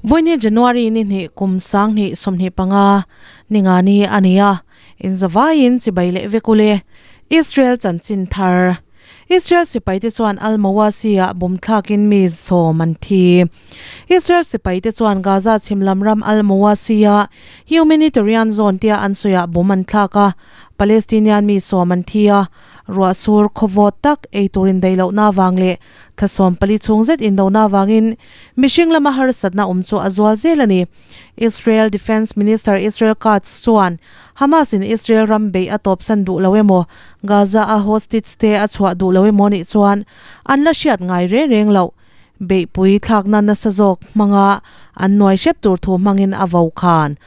Vawiini January ni hnih kum 2025 ningani a ni a, inzavaiin chibai leh vek ule. Israel chanchin thar. Israel sipaite chuan Al-Mawasi-ah bum thlakin mi sawm an thi. Israel sipaite chuan Gaza chhim lam ram Al-Mawasi-a humanitarian zone tia an sawiah bum an thlak a, Palestinian mi sawm an thi a, ruah sur khawvawt tak ei tur indaih lohna avang leh thla 14 chhung zet indona avangin mihring lama harsatna awm chu a zual zel a ni. Israel Defence Minister Israel Katz chuan Hamas in Israel ram beih a tawpsan duh lo emaw, Gaza a hostage te a chhuah duh lo emaw nih chuan an la hriat ngai reng reng loh. Beihpui thlakna nasa zawk hmanga an nuai hrep tur thu hmangin a vo khan.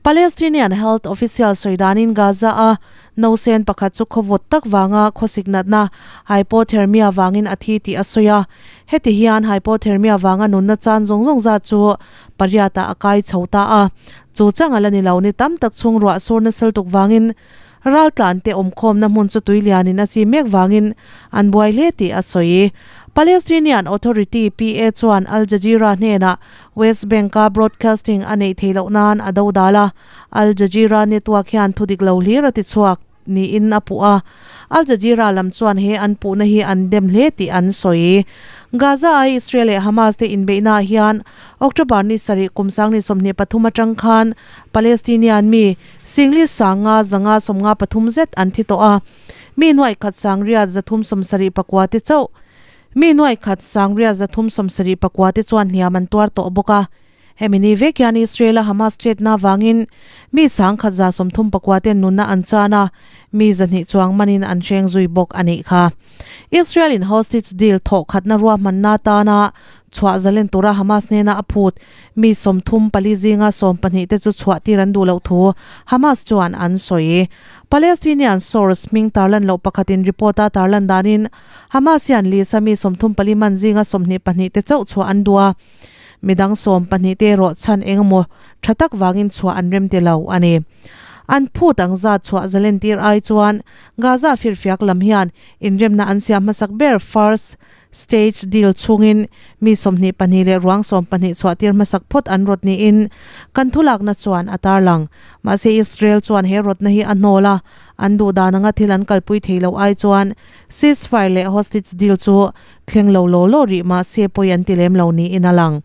Palestinian health official sawi danin Gaza a nausen pakhat chu khawvawt tak vanga khawsik natna hypothermia vangin a thi tih a sawi a. Heti hian hypothermia vanga nunna chan zawng zawng zat chu pariat ah a kai chho ta a. Chu chang a la ni lo ni tam tak chhung ruah sur nasal tuk vangin raltlan te awmkhawmna hmun chu tui lianin a chi mek vangin an buai hle tih a sawi. Palestinian Authority, PA, chuan Al Jazeera hnenah West Bank-a broadcasting a neih theih loh nan a dodal a, Al Jazeera network hian thudik lo hlir a ti chhuak. niin a puh a. Al Jazeera lam chuan he an puhna hi an dem hle tih an sawi. Gaza-a Israel leh Hamas te inbeihnaah hian October ni sarih kum 2023 atang khan Palestinian mi singli sanga zanga 53 zet an thi tawh a, mi nuaih khat sangriat 374 te chauh mi nuaih khat sangriat 374 te chuan hliam an tuar tawh bawk a. Hemi ni vek hian Israel-a Hamas chetna avangin mi 134 ten nunna an chan a, mi 200 chuang manin an hreng zui bawk a nih kha. Israel-in hostage deal thawh khatna ruahmanna atana chhuah zalen tura Hamas hnena a phut mi 34 zinga 12 te chu chhuah tir an duh loh thu Hamas chuan an sawi. Palestinian source hming tarlan loh pakhatin report-a tarlan danin Hamas hian lisa mi 34 man zinga 22 te chauh chhuah an duh a, Midang 12 te erawh chhan engemaw tha tak vangin chhuah an rem ti lo a ni. An phut ang zat chhuah zalen tir ai chuan Gaza firfiak lam hian inremna an siam hmasak ber first stage deal chhungin mi 22 leh ruang 12 chhuah tir hmasak phawt an rawt niin kan thulakna chuan a tarlang. Mahse Israel chuan he rawtna hi a hnawl a, an duh dan anga thil an kalpui thei loh ai chuan ceasefire leh hostage deal chu Thleng lo law law rih mah se pawi an ti lem lo niin a lang.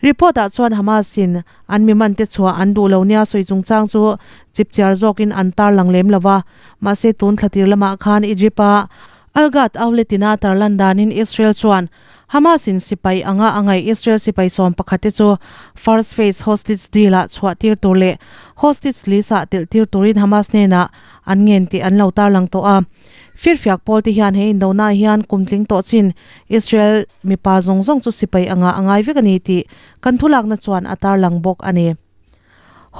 Report ah chuan Hamas in an mi man te chhuah an duh lo nia sawi chungchang chu chipchiar zawkin an tarlang lem lo va, mahse tun thlatir lamah khan Egypt a Al-Ghad outlet ina tarlan danin Israel chuan Hamas in sipai anga a ngaih Israel sipai 11 te chu first phase hostage deal ah chhuah tir tur leh hostage list ah telh tir turin Hamas hnenah an ngen tih an lo tarlang tawh a. Firfiak pawl te hian he indona hian kum tling tawh chin Israel mipa zawng zawng chu sipai anga a ngai vek a ni tih kan thulakna chuan a tarlang bawk a ni.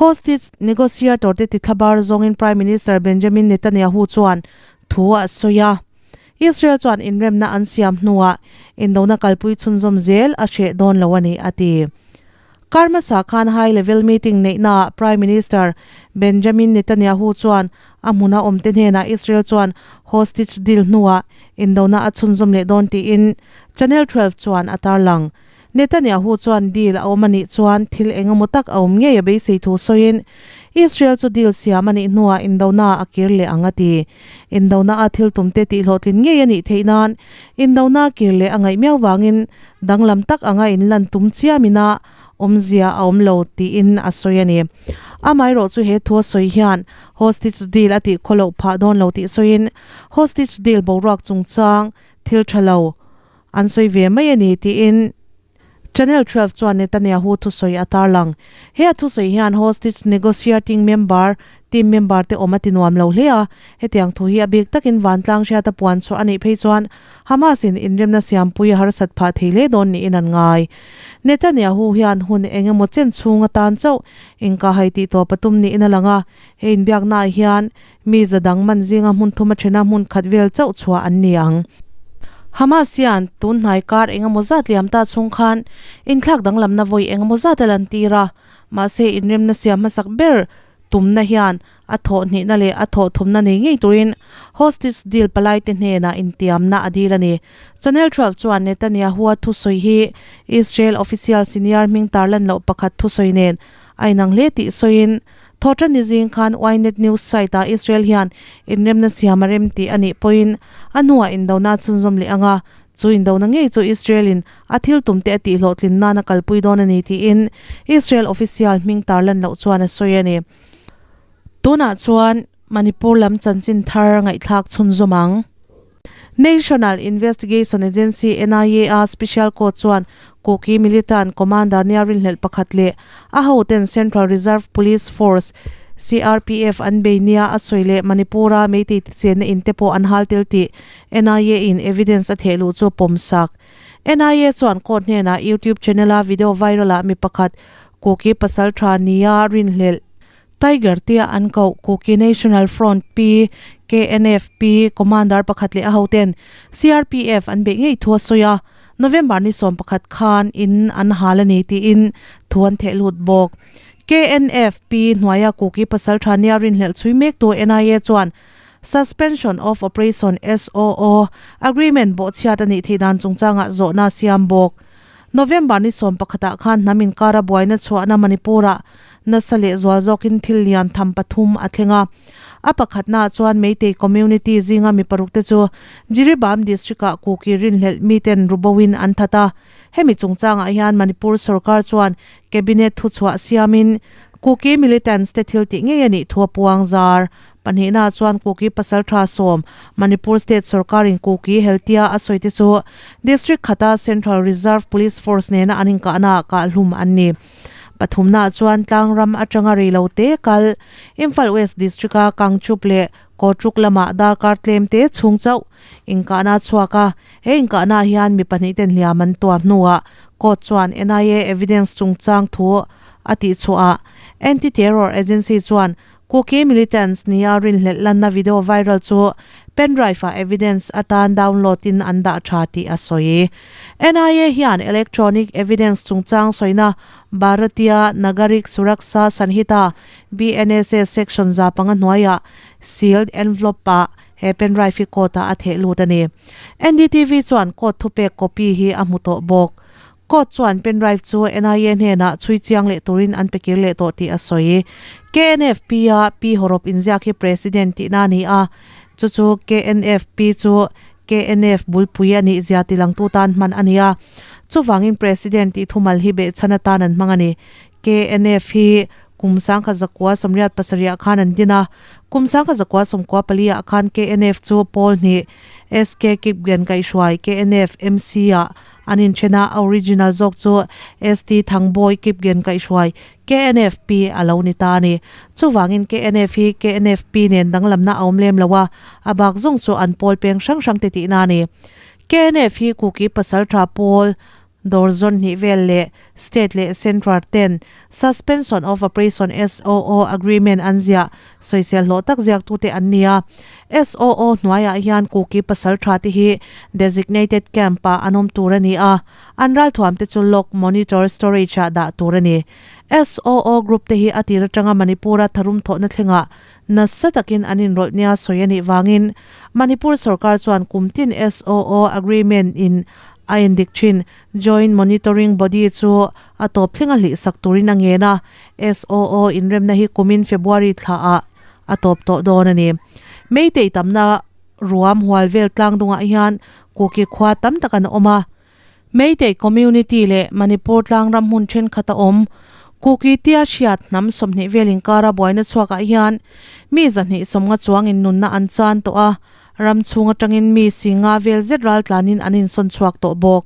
Hostage negotiator te tithlabar zawngin Prime Minister Benjamin Netanyahu chuan thu a sawi a. Israel chuan inremna an siam hnuah indona kalpui chhunzawm zel a hreh dawn lo a ni a ti. Kar hmasa khan high level meeting neihnaah Prime Minister Benjamin Netanyahu chuan a hmuna awmte hnenah Israel chuan hostage deal hnuah indona a chhunzawm leh dawn tiin Channel 12 chuan a tarlang. Netanyahu chuan deal a awm a nih chuan thil eng emaw tak a awm ngei a beisei thu sawiin Israel chu deal siam a nih hnuah indona a kir leh ang a ti. Indona a thil tumte tihhlawhtlin ngei a nih theih nan indona kir leh a ngaih miau vangin danglam tak anga inlan tum chiamin a awmzia a awm lo tiin a sawi a ni. Amaherawh chu he thu a sawi hian hostage deal a tih khaw loh phah dawn lo tih sawiin hostage deal boruak chungchang thil tha lo an sawi ve mai a ni tiin Channel 12 chuan Netanyahu thusawi a tarlang. He a thusawi hian hostage negotiating member team member te awm a ti nuam lo hle a, hetiang thu hi a bik takin vantlang hriata puan chhuah a nih phei chuan Hamas in inremna siampui a harsat phah thei hle dawn niin an ngai. Netanyahu hian hun eng emaw chen chhung atan chauh inkahhai tih tawp a tum niin a lang a, he inbiaknaah hian mi za dang man zinga hmun thum a thena hmun khat vel chauh chhuah an ni ang. Hamas hian tun hnai kar eng emaw zat liam ta chhung khan inthlak danglamna vawi eng emaw zat a lantir a, mahse inremna siam hmasak ber. tumna hian a thawh hnihna leh a thawh thumna nei ngei turin hostage deal palaite hnenah intiamna a dil a ni. Channel 12 chuan Netanyahu-a thusawi hi Israel official senior hming tarlan loh pakhat thusawi nen a inang hle tih sawiin Thawhṭan ni zing khan Ynet News site-ah Israel hian inremna siam a rem tih a nih pawhin a hnuah indona a chhunzawm leh ang a, chu indona ngei chu Israel-in a thil tumte a tihhlawhtlin nan a kalpui dawn a ni tiin Israel official hming tarlan loh chuan a sawi a ni. Tunah chuan Manipur lam chanchin thar ngaihthlak chhunzawm ang. National Investigation Agency, NIA, a Special Court chuan Kuki militant commander nia rinhlelh pakhat leh a hoten Central Reserve Police Force, CRPF, an bei nia a sawi leh Manipur-a Meitei te chenna in te pawh an hal tel tih NIA-in evidence a theh luh chu pawmsak. NIA chuan court hnenah YouTube channel-a video viral-ah mi pakhat Kuki pasal tha nia rinhlelh Tiger tia an koh Kuki National Front P, KNFP, Commander pakhat leh a hoten CRPF an beih ngei thu a sawi a, November ni 11 khan in an hal a ni tiin thu an theh lut bawk. KNFP hnuaia Kuki pasal tha nia rinhlelh chhui mektu NIA chuan Suspension of Operation, SOO, Agreement bawhchhiat a nih theih dan chungchangah zawhna a siam bawk. November ni 11 ah khan hnam inkara buaina chhuahna Manipur-ah nasa leh zual zawkin thil lian tham pathum a thleng a. A pakhatnaah chuan Meitei community zinga mi paruk te chu Jiribam district-ah Kuki rinhlelh miten ruboin an that a. Hemi chungchangah hian Manipur sorkar chuan cabinet thuchhuah siamin Kuki militants te thil tih ngei a nih thu a puang zar. Pahnihnaah chuan Kuki pasaltha sawm Manipur state sorkarin Kuki heltia a sawi te chu district khata Central Reserve Police Force nena an inkahnaah kahhlum an ni. Pathumnaah chuan tlangram atanga rei lo te kal Imphal West district-a Kangchup leh Kawtruk lamah darkar tlem te chhung chauh inkahna a chhuak a, he inkahnaah hian mi pahnih ten hliam an tuar hnuah court chuan NIA evidence chungchang thu a tihchhuahah Anti-Terror Agency chuan Kuki militants nia rinhlelh lanna video viral chu pendrive-ah evidence atan download-in an dah tha tih a sawi. NIA hian electronic evidence chungchang sawina Bharatiya Nagarik Suraksha Sanhita, BNSS, section 500 hnuaiah sealed envelope-ah he pendrive hi court-ah a theh lut a ni. NDTV chuan court thupek copy hi a hmu tawh bawk. Court chuan pendrive chu NIA hnenah chhui chiang leh turin an pe kir leh tawh tih a sawi. KNFP a Pi hawrawp inziak hi President tihna a ni a, chu chu KNFP chu KNF bulpui a nih zia tilangtu tan hman a ni a, chuvangin President tih thumal hi behchhan atan an hmang a ni. KNF hi kum 1987 ah khan an din a, kum 1994 ah khan KNF chu pawl hnih SK Kipgen kaihhruai KNF MC ah An inthen a, a original zawk chu ST Thangbawi Kipgen kaihhruai KNFP a lo ni ta a ni. Chuvangin KNF hi KNFP nen danglamna a awm lem lo a, a bak zawng chu an pawl peng hrang hrang te tihna a ni. KNF hi Kuki Pasaltha pawl dawr zawn hnih vel leh State leh Central ten Suspension of Operation, SOO, Agreement an ziah Sawisel hlawh tak ziaktute an ni a. SOO hnuaiah hian Kuki pasal tha te hi Designated Camp ah an awm tur a ni a, an ralthuam te chu Lock Monitor Storage ah dah tur a ni. SOO Group te hi a tir atanga Manipur-a tharum thawhna thlengah nasa takin an inrawlh nia sawi a nih vangin Manipur sorkar chuan kum tin SOO Agreement in a endik thin. Joint Monitoring Body chu a tawp thleng a hlihsak turin a ngen a, SOO inremna hi kumin February thlaah a tawp tawh dawn a ni. Meitei tamna ruam hual vel tlang dungah hian Kuki khua tam tak an awm a. Meitei community leh Manipur tlang ram hmun thenkhat a awm. Kuki tia hriat hnam 20 vel inkara buaina chhuakah hian mi 250 chuangin nunna an chan tawh a, ram chhung atangin mi singa vel zet ral tlanin an insawn chhuak tawh bawk.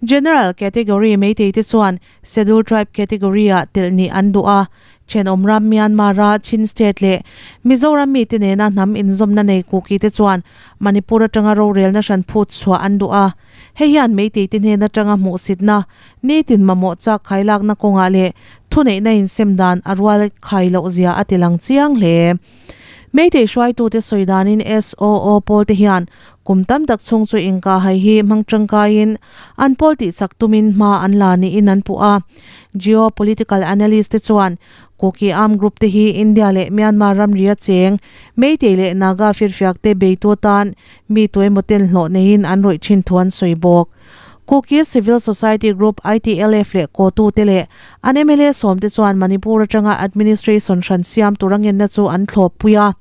General category Meitei te chuan Schedule Tribe category ah telh nih an duh a, thenawm ram Myanmar a Chin State leh Mizoram mite nena hnam inzawmna nei Kuki te chuan Manipur atanga rorelna hran phut chhuah an duh a. Hei hian Meitei te hnen atanga hmuhsitna, nitin mamawh chak khailakna kawngah leh thuneihna insem dan a rual khai loh zia a tilang chiang hle. Meitei hruaitute sawi danin SOO pawl te hian kum tam tak chhung chu inkahhai hi hmang tangkaiin an pawl tihchak tumin hma an la niin an puh a. Geopolitical analyst te chuan Kuki Armed Group te hi India leh Myanmar ramria cheng Meitei leh Naga firfiak te beitu atan mi tuemaw ten hlawh neiin an rawih thin thu an sawi bawk. Kuki Civil Society Group ITLF leh Kotu te leh an mla sawmte chuan Manipur atanga administration hran siam tur a ngenna chu an thlawppui a.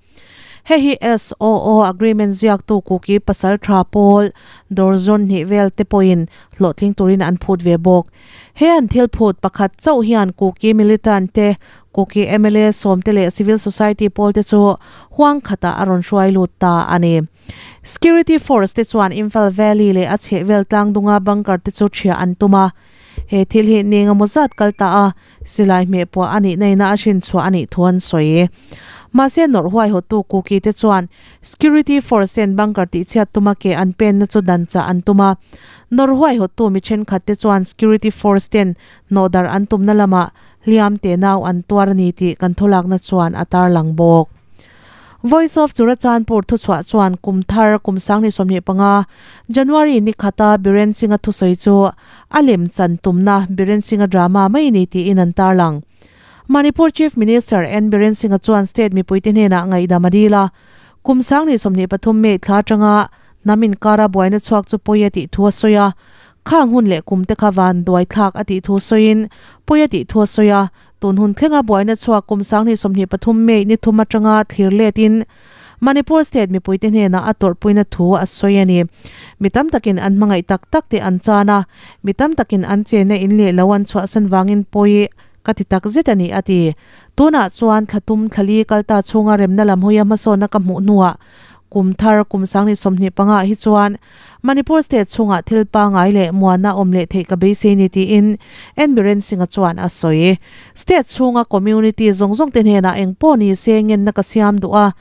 Hei hi SOO agreement ziaktu Kuki pasal tha pawl dawrzawn hnih vel te pawhin hlawhtling turin an phut ve bawk. He an thil phut pakhat chauh hian Kuki militant te, Kuki mla sawmte leh civil society pawl te chu huang khatah a rawn hruai lut ta a ni. Security force te chuan Imphal Valley leh a chhehvel tlangdunga bunker te chu ṭhiah an tum a. He thil hi ni engemaw zat kal ta a, silai hmeh pawh a nih naina a hrin chhuah a nih thu an sawi. Mahse nawrh huaihawttu Kuki te chuan security force ten bunker tihchhiat tuma ke an penna chu dan chah an tum a. Nawrh huaihawttu mi thenkhat te chuan security force ten hnawhdar an tumna lamah hliam te nau an tuar a ni tih kan thawlakna chuan a tarlang bawk. Voice of Churachandpur thuchhuah chuan kum thar kum 2025 January ni khata Biren Singh-a thusawi chu a lem chan tumna Biren Singh-a drama mai ni tiin an tarlang. Manipur Chief Minister N Biren Singh-a chuan state mipuite hnenah ngaihdam a dil a, kum 2023 May thla atanga hnam inkara buaina chhuak chu pawi a tih thu a sawi a, khang hun leh kum te kha van duai thlak a tih thu sawiin pawi a tih thu a sawi a, Tun hun thlenga buaina chhuak kum 2023 May ni thum atanga thlir letin Manipur state mipuite hnenah a tawrhpuina thu a sawi a ni. Mi tam takin an hmangaih tak tak te an chan a, mi tam takin an chenna in leh lo an chhuahsan vangin pawi ka ti tak zet a ni a ti. Tunah chuan thla tum thla li kalta chhunga remna lam hawia hmasawnna ka hmuh hnuah kum thar kum 2025 ah hi chuan Manipur state chhungah thil pangai leh muanna awm leh theih ka beisei ni tiin N Biren Singh-a chuan a sawi. State chhunga community zawng zawng te hnenah eng pawh ni se ngenna ka siam duh a,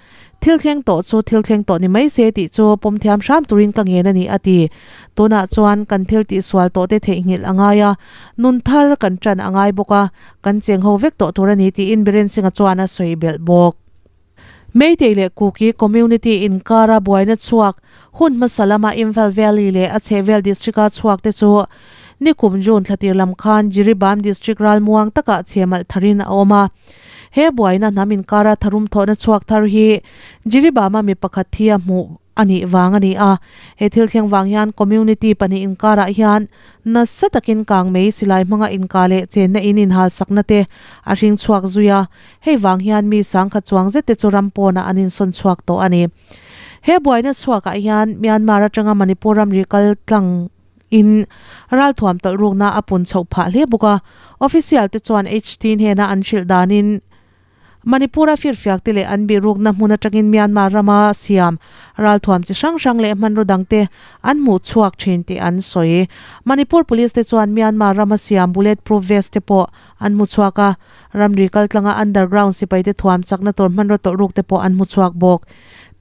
thil thleng tawh chu thil thleng tawh ni mai se tih chu pawm thiam hram turin ka ngen a ni a ti. Tunah chuan kan thil tihsual tawh te theihnghilh a ngai a, nun thar kan tan a ngai bawk a, kan cheng ho vek tawh tur a ni tiin Biren Singh-a chuan a sawi belh bawk. Meitei leh Kuki community inkara buaina chhuak hun hmasa lama Imphal Valley leh a chhehvel district-a chhuak te chu nikum June thlatir lam khan Jiribam district ralmuang takah chhemalh tharin a awm a. He buaina hnam inkara tharum thawhna chhuak thar hi Jiribam-a mi pakhat thi a hmuh a nih vang a ni a. He thil thleng vang hian community pahnih inkarah hian nasa takin kang mei silai hmanga inka leh chenna in inhal sakna te a hring chhuak zui a. Hei vang hian mi sangkha chuang zet te chu ram pawnah an insawn chhuak tawh a ni. He buaina chhuakah hian Myanmar atanga Manipur ramri kal tlang in ralthuam tawlh rukna a pun chhoh phah hle bawk a. Official te chuan HT hnena an hrilh danin Manipur-a firfiak te leh an bihrukna hmun atangin Myanmar rama siam ralthuam chi hrang hrang leh hmanraw dangte an hmuh chhuak thin tih an sawi. Manipur Police te chuan Myanmar rama siam bullet proof vest te pawh an hmu chhuak a, ramri kaltlanga underground sipaite thuam chakna tur hmanraw tawlh ruk te pawh an hmu chhuak bawk.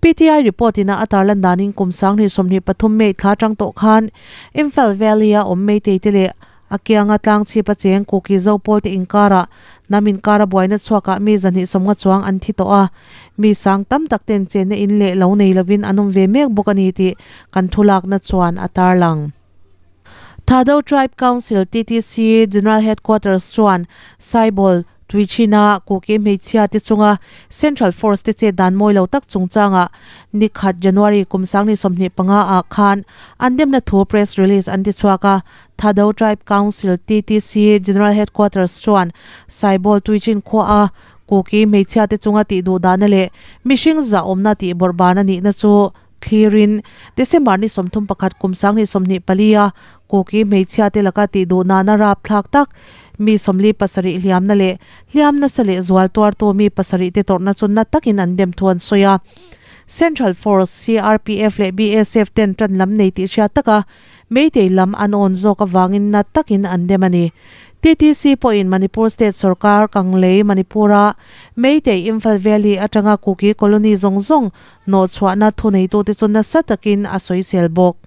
PTI report ina a tarlan danin kum 2023 May thla atang tawh khan Imphal Valley-a awm Meitei te leh a kianga tlangchhip a cheng Kuki Zopawl te inkarah hnam inkara buaina chhuakah mi 250 chuang an thi tawh a, mi sang tam tak ten chenna in leh lo nei lovin an awm ve mek bawk a ni tih kan thulakna chuan a tarlang. Thado Tribe Council, TTC, General Headquarters chuan Saibol, Tuichhina, Kuki hmeichhia te chunga Central Force te chet dan mawi lo tak chungchangah ni khat January kum 2025 ah khan an demna thu press release an ti chhuak a. Thado Tribe Council, TTC, General Headquarters chuan Saibol, Tuichin khuaa Kuki hmeichhia te chunga tih duh dahna leh mihring zahawmna tih bawrhban a nihna chu Thlirin, December ni 31 kum 2024 a Kuki hmeichhia te laka tih duh nana rapthlak tak mi 47 hliamna leh hliam nasa leh zual tuartu mi pasarih te tawrhna chu na takin an dem thu an sawi a. Central Force, CRPF leh BSF ten tan lam nei tih hriat taka Meitei lam an awn zawk avangin na takin an dem a ni. TTC pawhin Manipur State sorkar Kanglei, Manipur-a Meitei Imphal Valley atanga Kuki colony zawng zawng Hnawhchhuahna thuneitute chu nasa takin a sawisel bawk.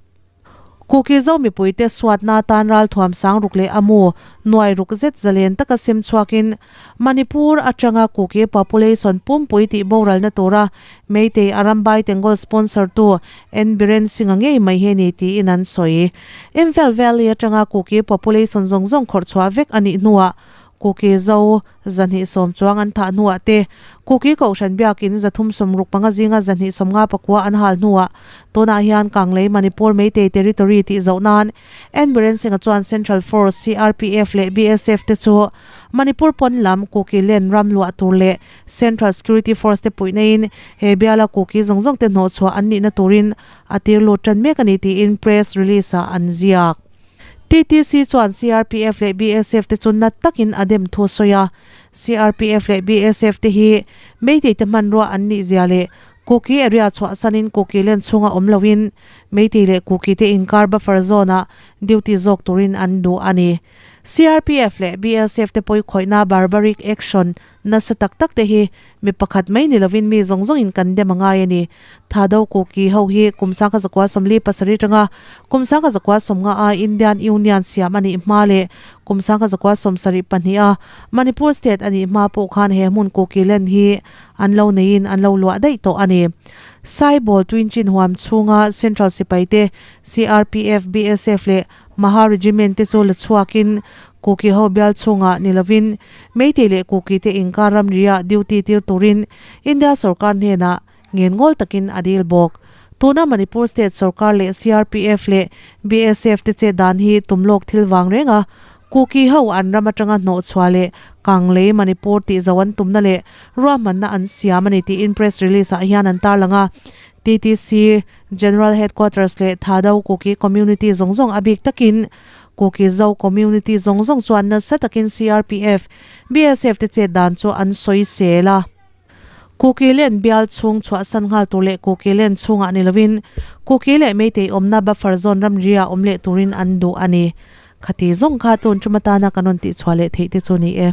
Kuki Zo mipuite suatna atan ralthuam sang ruk leh a mu nuai ruk zet zalen taka sem chhuakin Manipur atanga Kuki population pumpui tih boralna tura Meitei Arambai Tengol sponsor tu N Biren Singh-a ngei mai hi a ni tiin an sawi. Imphal Valley atanga Kuki population zawng zawng khawrh chhuah vek a nih hnuah. Kuki Zo 210 chuang an thah hnuah te, Kuki Kohhran Biakin 365 zinga 259 an hal hnuah tunah hian Kanglei Manipur Meitei Territory tih zoh nan N Biren Singh-a chuan Central Force, CRPF leh BSF te chu Manipur pawn lam Kuki Land ram luah tur leh Central Security Force te puihna in he biala Kuki zawng zawng te hnawhchhuah an nihna turin a tir lut tan mek a ni tiin press release ah an ziak. TTC chuan CRPF leh BSF te chu nat takin a dem thu a sawi a. CRPF leh BSF te hi Meitei te hmanrua an nih zia leh Kuki area chhuahsanin Kuki len chhunga awm loin Meitei leh Kuki te inkar buffer zone ah duty zawk turin an duh a ni. CRPF leh BSF te pawikhawihna barbaric action Nasa tak tak te hi mi pakhat mai ni lovin mi zawng zawngin kan dem a ngai a ni. Thado Kuki ho hi kum 1947 tanga kum 1950 a Indian Union siam a nih hma leh kum 1972 a Manipur State a nih hma pawh khan he hmun Kuki Land hi an lo neiin an lo luah daih tawh a ni. Saibol Twinchin huam chhunga Central sipaite CRPF, BSF leh Maha Regiment te chu la chhuakin Kuki ho bial chhungah ni lovin Meitei leh Kuki te inkar ramriah duty tir turin India sorkar hnenah ngengawl takin a dil bawk. Tuna Manipur state sorkar leh CRPF leh BSF te chet dan hi tum lawk thil vang reng a, Kuki ho an ram atanga hnawhchhuah leh Kanglei Manipur tih zo an tumna leh ruahmanna an siam a ni tiin press release ah hian an tarlang a. TTC General Headquarters leh Thado Kuki Community zawng zawng a bik takin Kuki Zo Community zawng zawng chuan nasa takin CRPF, BSF te chet dan chu an sawi sel a. Kuki Land bial chhung chhuahsan nghal tur leh Kuki Land chhungah ni lovin Kuki leh Meitei awmna buffer zone ramria awm leh turin an duh a ni. Khati zawng kha tun tum atana kan rawn tihchhuah leh theih te chu ni e.